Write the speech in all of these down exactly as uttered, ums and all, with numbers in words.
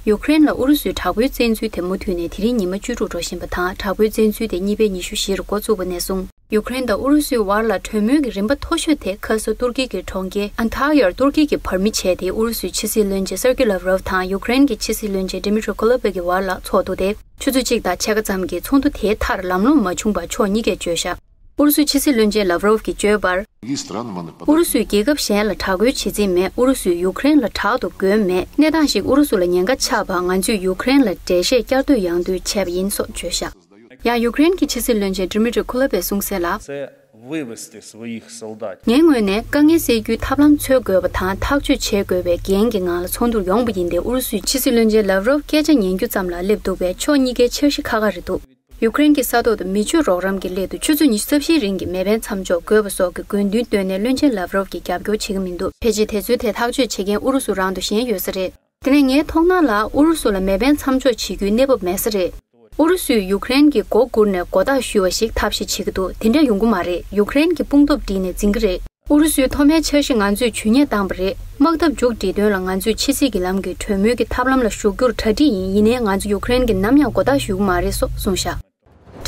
ཡུ་ཀེ་རེན་ལ་ཨུ་རུ་སུའི་དྲག་པོའི་བཙན་འཛུལ་དེ་མུ་མཐུད་ནས་དེ་རིང་ཉི་མ་བཅུ་དྲུག་འགྲོ་བཞིན་པ་དང་། དྲག་པོའི་བཙན་འཛུལ་དེ་གཉིས་པའི་ཉི་ཤུ་བཞི་རུ་འགོ་བཙུགས་པ་ནས་བཟུང་། ཡུ་ཀེ་རེན་དང་ཨུ་རུ་སུའི་བར་ལ་གྲོས་མོལ་གྱི་རིམ་པ་མཐོ་ཤོས་དེ་ཁ་ས་ཏུར་ཀི་གི་གྲོང་ཁྱེར་ཨན་ཐ་ཡར་ཏུར་ཀི་གིས་བར་མི་བྱས་ཏེ། ཨུ་རུ་སུའི་ཕྱི་སྲིད་བློན་ཆེན་སར་ཀི་ལབ་རོབ་དང་ཡུ་ཀེ་རེན་གྱི་ཕྱི་སྲིད་བློན་ཆེན་ཌི་མི་ཏྲི་ཁུ་ལེ་བ་གྱི་བར་ལ་ཚོགས་འདུ་དེ་ཆུ་ཚོད་གཅིག་དང་ཕྱེད་ཀ་ཙམ་གྱི་ཚོགས་འདུ་དེའི་མཐར་ལམ་ལྷོང་མ་བྱུང་བར་ཕྱོགས་གཉིས་ཀས་བརྗོད་བཞག་ཨུ་རུ་སུའི་ཕྱི་སྲིད་བློན་ཆེན་ལབ་རོབ་ཀྱིས་བརྗོད་པར། ཨུ་རུ་སུས་རྒྱལ་ཁབ་གཞན་ལ་དྲག་རྒོལ་བྱེད་རྩིས་མེད། ཨུ་རུ་སུས་ཡུ་ཀེ་རེན་ལ་དྲག་ཏུ་རྒོལ་མེད། གནས་སྟངས་ཤིག་ཨུ་རུ་སུ་ལ་ཉེན་ཁ་ཆགས་པར་ང་ཚོས་ཡུ་ཀེ་རེན་ལ་འགྲེལ་བཤད་བསྐྱར་ཟློས་ཡང་ཟློས་བྱས་པ་ཡིན་སོགས་བརྗོད་བཞག་ཡང་ཡུ་ཀེ་རེན་གྱི་ཕྱི་སྲིད་བློན་ཆེན་ཌི་མི་ཏྲི་ཁུ་ལེ་བས་གསུངས་གསལ་ལ། Це вывести своїх солдатів. ངའི་ངོས་ནས་དཀའ་ངལ་སེལ་རྒྱུའི་ཐབས་ལམ་འཚོལ་དགོས་པ་དང་། ཐག་གཅོད་བྱེད་དགོས་པའི་འགན་གྱི་ངང་ལ་ཚོགས་འདུར་ཡོང་བ་ཡིན་ཏེ། ཨུ་རུ་སུའི་ཕྱི་སྲིད་བློན་ཆེན་ལབ་རོབ་སྐད་ཆ་ཉན་རྒྱུ་ཙམ་ལ་སླེབས་འདུག་པས། ཕྱོགས་གཉིས་ཀའི་འཆར་གཞི་ཁ་ཁ་རེད་འདུག་ཡུ་ཀེ་རེན་གྱི་ས་ཐོག་ཏུ་མི་སྤྱོད་རོགས་རམ་གྱི་སླད་དུ་ཆུ་ཚོད་ཉི་ཤུ་རྩ་བཞིའི་རིང་གི་མེ་འཕེན་མཚམས་འཇོག་དགོས་པ་སོགས་ཀྱི་དགོས་འདུན་བཏོན་ནས། བློན་ཆེན་ལབ་རོབ་ཀྱིས་རྒྱབ་སྐྱོར་བྱེད་ཀྱི་མི་འདུག་ཕལ་ཆེར་དེ་ཚོའི་ཐད་ཐག་གཅོད་བྱེད་མཁན་ཨུ་རུ་སུ་རང་དུ་གཞན་ཡོད་ས་རེད། དེ་ནས་ངའི་མཐོང་སྣང་ལ་ཨུ་རུ་སུ་ལ་མེ་འཕེན་མཚམས་འཇོག་བྱེད་རྒྱུའི་གནས་བབ་མེད་ས་རེད། ཨུ་རུ་སུས་ཡུ་ཀེ་རེན་གྱི་མགོ་བསྐུར་ནས་མགོ་བཏགས་ཞུ་བ་ཞིག་ཐབས་ཤེས་བྱེད་ཀྱི་འདུག་དེ་འདྲ་ཡོང་གི་མ་རེད། ཡུ་ཀེ་རེན་གྱི་དཔུང་སྟོབས་བསྒྲིལ་ནས་འཛིང་གི་རེད། ཨུ་རུ་སུའི་མཐོ་དམའི་འཆར་གཞི་ང་ཚོས་ཇུས་ཉེས་བཏང་བ་རེད། དམག་འཐབ་མཇུག་སྒྲིལ་དོན་ལ་ང་ཚོས་ཕྱི་སྲིད་ཀྱི་ལམ་གྱི་གྲོས་མོལ་གྱི་ཐབས་ལམ་ལ་ཞུགས་རྒྱུར་གྲ་སྒྲིག་ཡིན། ཡིན་ནའི་ང་ཚོ་ཡུ་ཀེ་རེན་གྱི་ནམ་ཡང་མགོ་བཏགས་ཞུ་གི་མ་རེད་སོགས་གསུངས་བཞག་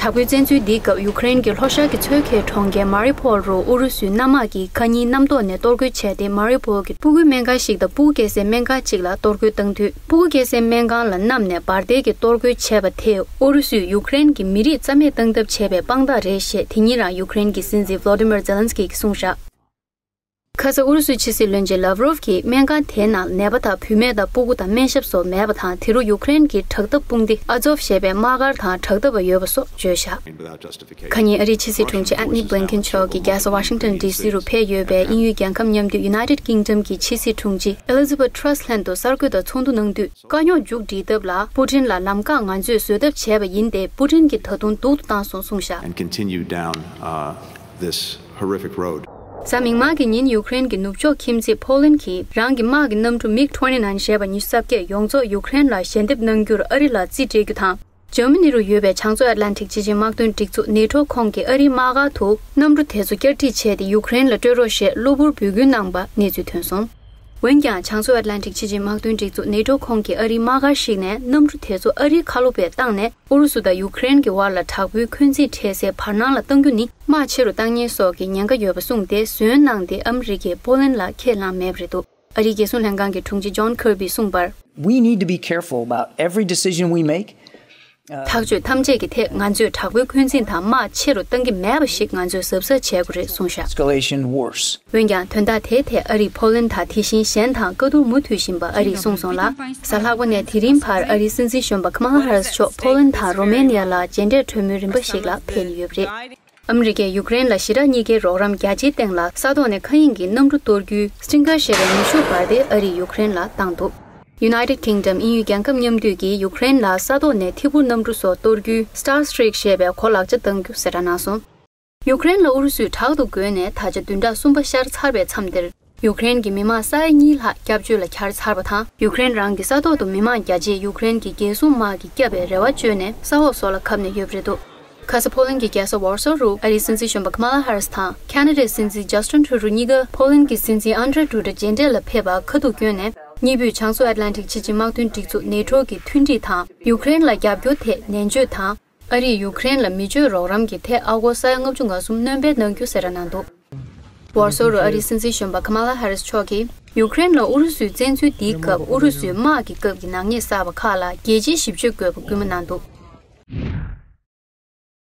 དྲག་པོའི་བཙན་འཛུལ་འདིའི་སྐབས་ཡུ་ཀེ་རེན་གྱི་ལྷོ་ཤར་གྱི་མཚོ་ཁའི་གྲོང་ཁྱེར་མ་རི་ཕོལ་རུ་ཨུ་རུ་སུའི་གནམ་དམག་གིས་ཁ་ཉིན་གནམ་ཐོག་ནས་གཏོར་རྒོལ་བྱས་ཏེ། མ་རི་ཕོལ་གྱི་སྤུ་གུའི་སྨན་ཁང་ཞིག་དང་སྤུ་གུ་སྐྱེ་སའི་སྨན་ཁང་གཅིག་ལ་གཏོར་རྒོལ་བཏང་དུས། སྤུ་གུ་སྐྱེ་སའི་སྨན་ཁང་ལ་བསྣམས་ནས་འབར་མདེལ་གྱིས་གཏོར་རྒོལ་བྱས་པ་དེས་ཨུ་རུ་སུས་ཡུ་ཀེ་རེན་གྱི་མི་རིགས་རྩ་མེད་བཏང་ཐབས་བྱས་པའི་དཔང་རྟགས་རེད་ཞེས་དེ་ཉིན་རང་ཡུ་ཀེ་རེན་གྱི་སྲིད་འཛིན་ཝོ་ལོ་ཏི་མིར་ཛེ་ལན་སི་ཀི་གིས་གསུངས་བཞག་ཁ་ས་ཨུ་རུ་སུའི་ཕྱི་སྲིད་བློན་ཆེན་ལབ་རོབ་ཀྱིས་སྨན་ཁང་དེའི་ནང་ནད་པ་དང་བུད་མེད་དང་སྤུ་གུ་དང་སྨན་ཞབས་སོགས་མེད་པ་དང་། དེ་རུ་ཡུ་ཀེ་རེན་གྱི་དྲག་འཐབ་དཔུང་སྡེ་ཨ་ཛོབ་ཞེས་པའི་དམག་སྒར་དང་དྲག་འཐབ་པ་ཡོད་པ་སོགས་བརྗོད་བཞག་ཁ་ཉིན་ཨ་རིའི་ཕྱི་སྲིད་དྲུང་ཆེ་ཨན་ཐོ་ནི་བྷི་ལིན་ཀེན་མཆོག་གིས་རྒྱལ་ས་ཝ་ཤིང་ཊོན་ཌི་སི་རུ་ཕེབས་ཡོད་པའི་དབྱིན་ཡུལ་རྒྱལ་ཁབ་མཉམ་འདུས་United Kingdom གྱི་ཕྱི་སྲིད་དྲུང་ཆེ་Elizabeth Truss ལྷན་དུ་གསར་འགོད་དང་ཚོགས་འདུ་གནང་དུས། དཀའ་རྙོག་མཇུག་སྒྲིལ་ཐབས་ལ་པུ་ཏིན་ལ་ལམ་ཁ་ང་ཚོས་བཟོ་ཐབས་བྱས་པ་ཡིན་ཏེ། པུ་ཏིན་གྱིས་ད་དུང་སྡུག་ཏུ་བཏང་སོང་གསུངས་བཞག and continue down, uh, this horrific road. གཟའ་མིག་དམར་གྱི་ཉིན་ཡུ་ཀེ་རེན་གྱི་ནུབ་ཕྱོགས་ཁྱིམ་མཚེས་ཕོ་ལན་གྱིས་རང་གི་དམག་གི་གནམ་གྲུ་མིག་ཊུ་ཝེན་ཊི་ནའིན་ཞེས་པ་ཉི་ཤུ་རྩ་བརྒྱད་ཡོངས་རྫོགས་ཡུ་ཀེ་རེན་ལ་ཞལ་འདེབས་གནང་རྒྱུར་ཨ་རི་ལ་རྩིས་སྤྲད་རྒྱུ་དང་། འཇར་མ་ནི་རུ་ཡོད་པའི་བྱང་མཚོ་ཨེཊ་ལན་ཊིག་སྤྱི་ཆིངས་དམག་དོན་སྒྲིག་འཛུགས་ནེ་ཊོ་ཁོངས་ཀྱི་ཨ་རིའི་དམག་སྒར་དུ་གནམ་གྲུ་དེ་ཚོ་བསྐྱར་སྒྲིག་བྱས་ཏེ། ཡུ་ཀེ་རེན་ལ་སྤྲོད་རོགས་ཞེས་གློ་བུར་འབོད་སྐུལ་གནང་པ་གནས་ཚུལ་ཐོན་སོང་། འོན་ཀྱང་། བྱང་མཚོ་ཨེཊ་ལན་ཊིག་སྤྱི་ཆིངས་དམག་དོན་སྒྲིག་འཛུགས་ནེ་ཊོ་ཁོངས་ཀྱི་ཨ་རིའི་དམག་སྒར་ཞིག་ནས་གནམ་གྲུ་དེ་ཚོ་ཨ་རིའི་ཁ་ལོ་པས་བཏང་ནས། ཨུ་རུ་སུ་དང་ཡུ་ཀེ་རེན་གྱི་དབར་ལ་དྲག་པོའི་འཁོན་འཛིན་འཕྲད་སའི་བར་སྣང་ལ་གཏང་རྒྱུ་ནི། དམག་ཆེ་རུ་བཏང་ཉེན་སོགས་ཀྱི་ཉེན་ཁ་ཡོད་པ་གསུངས་ཏེ། ཟོན་གནང་སྟེ། ཨ་མི་རི་ཀས་པོ་ལན་ལ་ཁས་བླངས་མེད་པ་རེད་འདུག་ཨ་རིའི་རྒྱལ་སྲུང་ལྷན་ཁང་གི་དྲུང་ཆེ་ཇོན་ཁེར་བྷིས་གསུངས་པར། We need to be careful about every decision we make. ཐག་གཅོད་ཐམས་ཅད་ཀྱི་ཐད། ང་ཚོས་དྲག་པོའི་འཁོན་འཛིན་དང་དམག་ཆེ་རུ་གཏང་གི་མེད་པ་ཞིག་ང་ཚོས་གཟབ་གཟབ་བྱེད་དགོས་རེད་གསུངས་བཞག Escalation worse. འོན་ཀྱང་། དོན་དག་དེའི་ཐད་ཨ་རིས་པོ་ལན་དང་དེ་བཞིན་གཞན་དང་བཀའ་བསྡུར་མུ་མཐུད་བཞིན་པ་ཨ་རིས་གསུངས་སོང་ལ། གཟའ་ལྷག་པ་ནས་དེ་རིང་བར་ཨ་རིའི་སྲིད་འཛིན་གཞོན་པ་ཁ་མ་ལ་ཧ་རིས་མཆོག་པོ་ལན་དང་རོ་མེ་ནི་ཡ་ལ་མཇལ་འཕྲད་གྲོས་མོལ་རིམ་པ་ཞིག་ལ་ཕེབས་ནས་ཡོད་པ་རེད། ཨ་མི་རི་ཀས་ཡུ་ཀེ་རེན་ལ་ཞི་དྲག་གཉིས་ཀའི་རོགས་རམ་རྒྱ་ཆེའི་སྟེང་ལ། ས་ཐོག་ནས་མཁའ་དབྱིངས་ཀྱི་གནམ་གྲུ་གཏོར་རྒྱུའི་སི་ཊིང་གར་ཞེས་པའི་མེ་ཤུགས་འབར་མདེལ་ཨ་རིས་ཡུ་ཀེ་རེན་ལ་བཏང་འདུག United Kingdom དབྱིན་ཡུལ་རྒྱལ་ཁབ་མཉམ་འདུས་ཀྱིས་ཡུ་ཀེ་རེན་ལ་ས་ཐོག་ནས་ཐི་གུར་གནམ་གྲུ་སོགས་གཏོར་རྒྱུའི་Starstreak ཞེས་པའི་གོ་ལག་ཆ་གཏང་རྒྱུ་གསལ་བསྒྲགས་གནང་སོང་། ཡུ་ཀེ་རེན་ལ་ཨུ་རུ་སུས་དྲག་ཏུ་རྒོལ་ནས་ད་ཆ་བདུན་ཕྲག་གསུམ་པ་ཤར་ཚར་བའི་མཚམས་དེར། ཡུ་ཀེ་རེན་གྱི་མི་མང་ས་ཡ་གཉིས་ལྷག་སྐྱབས་བཅོལ་ལ་གྱར་ཚར་བ་དང་། ཡུ་ཀེ་རེན་རང་གི་ས་ཐོག་ཏུ་མི་མང་རྒྱ་ཆེ་ཡུ་ཀེ་རེན་གྱི་རྒྱལ་སྲུང་དམག་གིས་བསྐྱབས་པའི་རེ་བ་བཅོལ་ནས་ས་འོག་སོགས་ལ་བབས་ནས་ཡོད་པ་རེད་འདུག་ཁ་ས་པོ་ལན་གྱི་རྒྱལ་ས་ཝར་སོ་རུ་ཨ་རིའི་སྲིད་འཛིན་གཞོན་པ་ཁ་མ་ལ་ཧ་རིས་དང་ཁ་ན་ཌའི་སྲིད་འཛིན་ཇ་སི་ཊིན་ཊུ་རུ་གཉིས་ཀ་པོ་ལན་གྱི་སྲིད་འཛིན་ཨན་ཌྲེ་ཌུ་ཌ་མཇལ་འཕྲད་ལ་ཕེབས་པར་ཁ་ཐུག་བསྐྱོན་ནས། གཉིས་པོས་བྱང་མཚོ་ཨེཊ་ལན་ཊིག་སྤྱི་ཆིངས་དམག་དོན་སྒྲིག་འཛུགས་ནེ་ཊོ་གི་མཐུན་སྒྲིལ་དང་། ཡུ་ཀེ་རེན་ལ་རྒྱབ་སྐྱོར་ཐད་ནན་བརྗོད་དང་། ཨ་རིས་ཡུ་ཀེ་རེན་ལ་མི་ཆོས་རོགས་རམ་གྱི་ཐད་ཨ་སྒོར་ས་ཡ་ལྔ་བཅུ་ང་གསུམ་སྣོན་སྤེལ་གནང་རྒྱུ་གསལ་བསྒྲགས་གནང་འདུག་ཝར་སོ་རུ་ཨ་རིའི་སྲིད་འཛིན་གཞོན་པ་ཁ་མ་ལ་ཧ་རིས་མཆོག་གིས། ཡུ་ཀེ་རེན་ལ་ཨུ་རུ་སུའི་བཙན་འཛུལ་འདིའི་སྐབས་ཨུ་རུ་སུའི་དམག་གི་སྐབས་ཀྱི་ནག་ཉེས་བསགས་པ་ཁག་ལ་རྒྱལ་སྤྱིའི་ཞིབ་དཔྱོད་དགོས་པ་སྐུལ་མ་གནང་འདུག